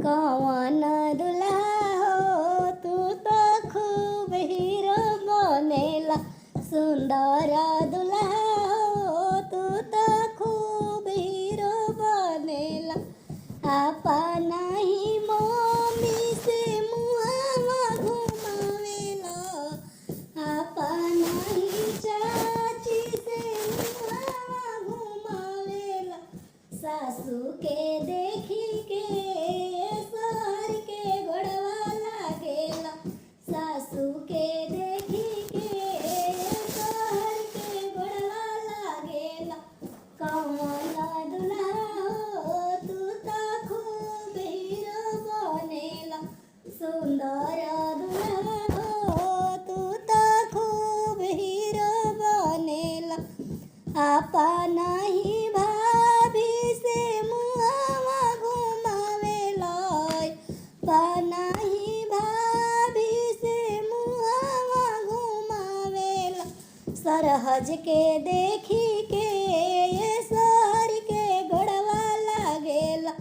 कौन दुल्हा हो तू तो खूब हीरो बनेला, सुंदर दुल्हा हो तू तो खूब हीरो बनेला। अपना ही मम्मी से मुहावा घुमावेला, अपना ही चाची से मुहावा घुमावेला। सासू के देखी के सोहर के गोड़वा लागेला, सासू के देखी के सोहर के गोड़वा लागेला। कौन दुल्हा हो तू तो खूब हीरो बनेला, सुंदर दुल्हा हो तू तो खूब हीरो बनेला। अपना ही भाभी से मुहावा घुमावेला, अपना ही भाभी से मुहावा घुमावेला। सरहज के देखी के ये सहर के गोड़वा लागेला,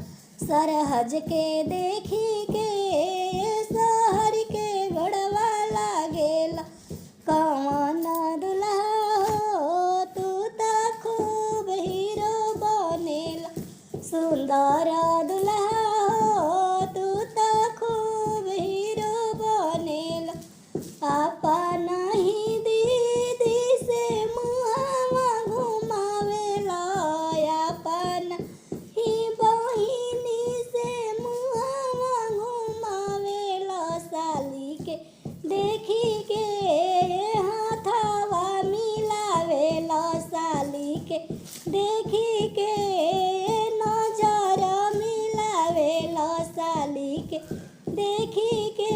सरहज के देखी के ये सहर के गोड़वा लागेला। कौन दुल्हा हो तू तो खूब हीरो बनेला, सुंदर दुल्हा हो तू तो खूब हीरो बनेला। अपना ही दीदी से मुहावा घुमावेला, अपना ही बहिनी से मुहावा घुमावेला। साली के देखी के हाथवा मिलावेला, साली के देखी के नजर मिलावेला, साली के देखी के